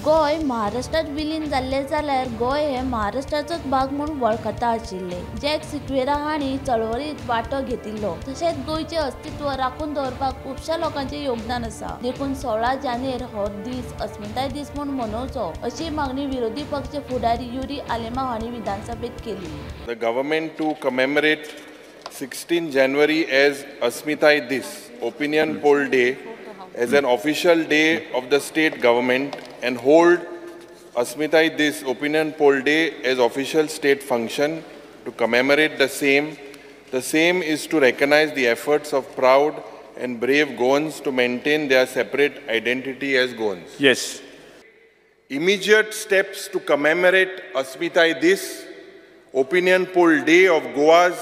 गोंय महाराष्ट्रात विलीन जाल्ले जाल्यार गोंय हे महाराष्ट्राचोच भाग म्हूण वळखता आशिल्ले। जॅक सिक्वेरा हांणी चळवळीत वांटो घेतिल्लो। तशेंच गोंयचें अस्तित्व राखून दवरपाक खुबश्या लोकांचें योगदान आसा। देखून 16 जानेर हो दीस अस्मिताय दीस म्हूण मनोवचो अशी मागणी विरोधी पक्ष फुडारी युरी आलेमाव हांणी विधानसभेत केली। The government to commemorate 16 January as Asmitai Dis, Opinion Poll Day, as an official day of the state government and hold Asmitai Dis Opinion Poll Day as official state function to commemorate the same. The same is to recognize the efforts of proud and brave Goans to maintain their separate identity as Goans. Yes. Immediate steps to commemorate Asmitai Dis, Opinion Poll Day of Goa's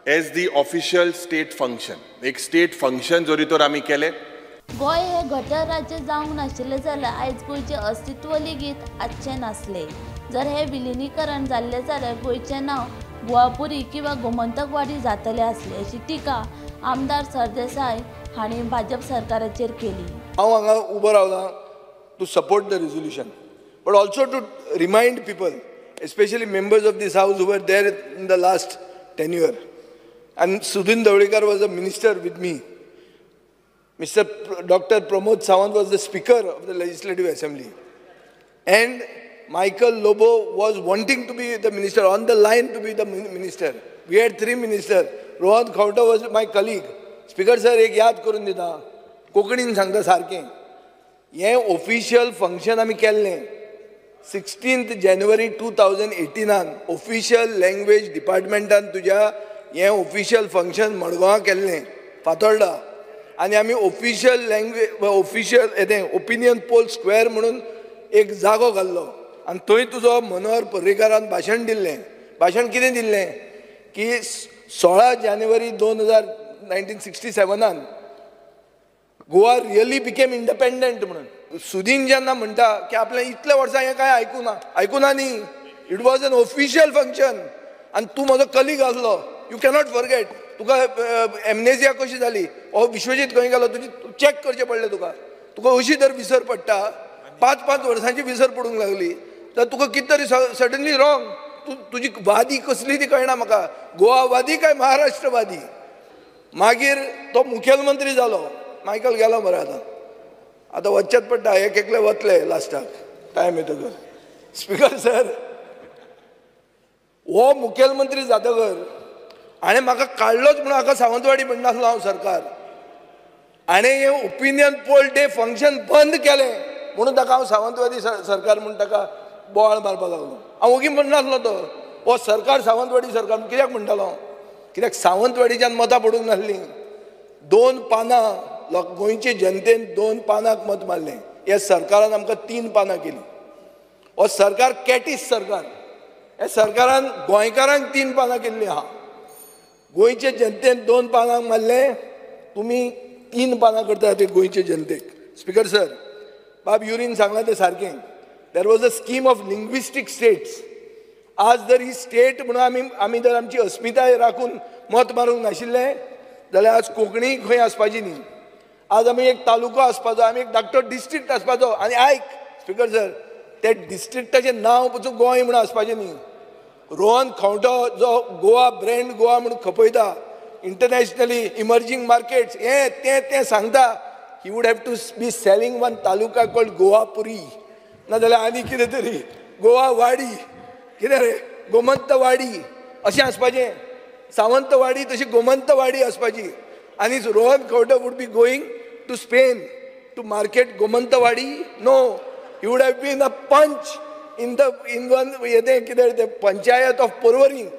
as the official state function. एक state function जरी तर आमी केले। गोंय हे घटक राज्य जावंक नाशिल्लें जाल्यार आयज गोंयचें अस्तित्व लेगीत आसचें नासलें। जर हें विलिनीकरण जाल्लें जाल्यार गोंयचें नांव गोवापुरी किंवा गोमंतकवाडी जातलें आसलें अशी टिका आमदार सरदेसाय हांणी भाजप सरकाराचेर केली। हांव हांगा उबो रावला to support the resolution, but also to remind people, especially members of this house who were there in the last tenure. And Sudin Dhavalikar was a minister with me. Mr. Dr. Pramod Sawant was the speaker of the Legislative Assembly. And Michael Lobo was wanting to be the minister, on the line to be the minister. We had 3 ministers. Rohan Khaunte was my colleague. Speaker sir, एक याद करून दिता, कोंकणीन सांगता सारकें. हें official function आमी केल्लें 16 जानेवारी 2018 ऑफिशियल लँग्वेज डिपार्टमेंटान तुज्या हें ऑफिशियल फंक्शन मडगांवां केल्लें फातोर्डा. आनी आमी ऑफिशियल लँग्वेज ऑफिशियल हें ओपिनियन पोल स्क्वेअर म्हणून एक जागो घाल्लो आनी थंय तुजो मनोहर पर्रीकारान भाशण दिल्लें. भाशण कितें दिल्लें की 16 जानेवारी 1967 गोवा रियली बिकेम इंडिपेंडंट म्हणून. सुदीन जेन्ना म्हणटा की आपल्या इतल्या वर्सां हें कांय आयकुना, आयकुना न्ही, it was an official function. आनी तूं म्हजो कलीग आसलो, you cannot forget. तुका एमनेजिया कशी जाली, हो विश्वजीत खंय गेलो तुजी चॅक करचें पडलें तुका. तुका अशी जर विसर पडटा, 5-5 वर्सांची विसर पडूंक लागली तर तुका कितें तरी सडनली रॉंग. तूं तुजी वादी कसली ती कळना म्हाका, गोवावादी काय महाराष्ट्रवादी. मागीर तो मुखेलमंत्री जालो, मायकल गेलो मरे. आतां आतां वचचेंच पडटा, एक एकले वतले लास्टाक टायम येतकर. स्पीकर सर, हो मुखेलमंत्री जातकर हाणें म्हाका काडलोच म्हणून हाका सावंतवाडी म्हणनासलो हांव सरकार. हाणें हें ओपिनियन पोल डे फंक्शन बंद केलें म्हणून ताका हांव सावंतवादी सरकार म्हूण ताका बोवाळ मारपाक लागलो. हांव ओगी म्हणनासलो तो हो सरकार सावंतवाडी सरकार कित्याक म्हणटालो, कित्याक सावंतवाडीच्यान मतां पडूंक नासलीं. 2 पानां गोंयचे जनतेन 2 पानांक मत मारलें, ह्या सरकारान आमकां 3 पानां केलीं. हो सरकार कॅटीस सरकार, ह्या सरकारान गोंयकारांक 3 पानां केल्लीं आहा. गोंयचे जनतेन 2 पानांक मारलें, तुमी 3 पानां करता ते गोंयचे जनतेक. स्पीकर सर, बाब युरीन सांगलां तें सारकें. There was a scheme of linguistic states. आज जर ही स्टेट म्हणून आमी आमी जर आमची अस्मिताय राखून मत मारूंक नाशिल्लें जाल्यार आज कोंकणी खंय आसपाची न्ही. आज आमी एक तालुको आसपाचो, आमी एक धाकटो डिस्ट्रिक्ट आसपाचो. आनी आयक स्पीकर सर, ते डिस्ट्रिक्टाचें नांव पसून गोंय म्हणून आसपाचें न्ही. रोहन खंवटो जो गोवा ब्रँड गोवा म्हणून खपयता इंटरनॅशनली, इमर्जींग मार्केट्स हें तें तें सांगता, he would have to be selling one taluka called Goapuri, नाजाल्यार आनी कितें तरी गोवावाडी, कितें रे गोमंतवाडी अशें आसपाचें. सावंतवाडी तशी गोमंतवाडी आसपाची. आनी Rohan Khaunte would be going to Spain to market Gomantwadi. No, he would have been a panch in the in one हें कितें तें panchayat of Porvorim,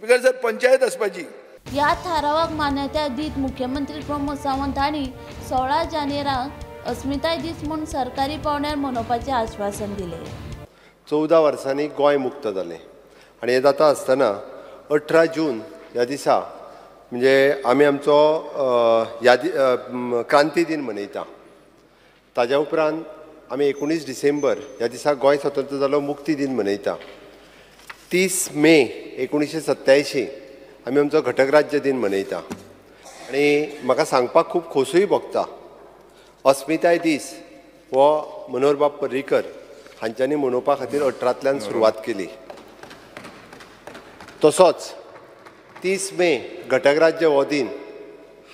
because sir panchayat आसपाची. ह्या थारावाक मान्यताय दीत मुख्यमंत्री प्रमोद सावंत हांणी 16 जानेराक अस्मिताय दीस म्हूण सरकारी पावंड्यार मनोवपाचें आश्वासन दिलें. 14 वर्सांनी गोंय मुक्त जालें आनी हें जाता आसतना 18 जून ह्या दिसा म्हणजे आमी आमचो यादी क्रांती दिन मनयता. ताज्या उपरांत आमी 19 डिसेंबर ह्या दिसा गोंय स्वतंत्र जालो मुक्ती दिन मनयता. 30 मे 1987 आमी आमचो घटक राज्य दिन मनयता. आनी म्हाका सांगपाक खूब खोसूय भोगता, अस्मिताय दीस हो मनोहरबाब पर्रीकर हांच्यांनी मनोवपा खातीर 18तल्यान सुरवात केली. तसोच 30 मे घटक राज्य हो दिन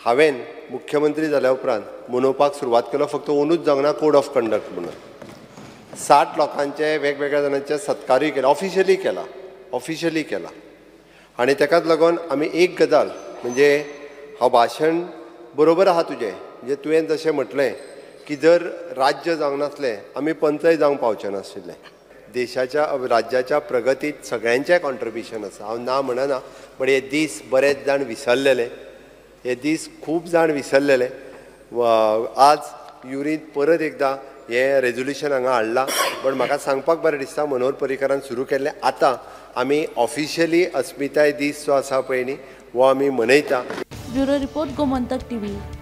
हांवें मुख्यमंत्री जाल्या उपरांत मनोवपाक सुरवात केलो. फक्त ओनूच जावंक ना, कोड ऑफ कंडक्ट म्हणून 60 लोकांचे वेगवेगळ्या जाणांचे सत्कारूय केला, ऑफिशियली केला, ऑफिशियली केला. आनी ताकाच लागून आमी एक गजाल म्हणजे हांव भाशण बरोबर आहा तुजें, म्हणजे तुवें जशें म्हटलें की जर राज्य जावंक नासलें आमी पंचय जावंक पावचे नाशिल्ले. देशाच्या राज्याच्या प्रगतीत सगळ्यांचें कॉन्ट्रिब्युशन आसा, हांव ना म्हणना, बट हे दीस बरेच जाण विसरलेले, हे दीस खूब जाण विसरलेले. आज युरीन परत एकदां हें रेजोल्युशन हांगा हाडलां, बट म्हाका सांगपाक बरें दिसता मनोहर पर्रीकारान सुरू केल्लें आतां आमी ऑफिशियली अस्मिताय दीस जो आसा पळय न्ही हो आमी मनयता. Bureau report, Gomantak TV.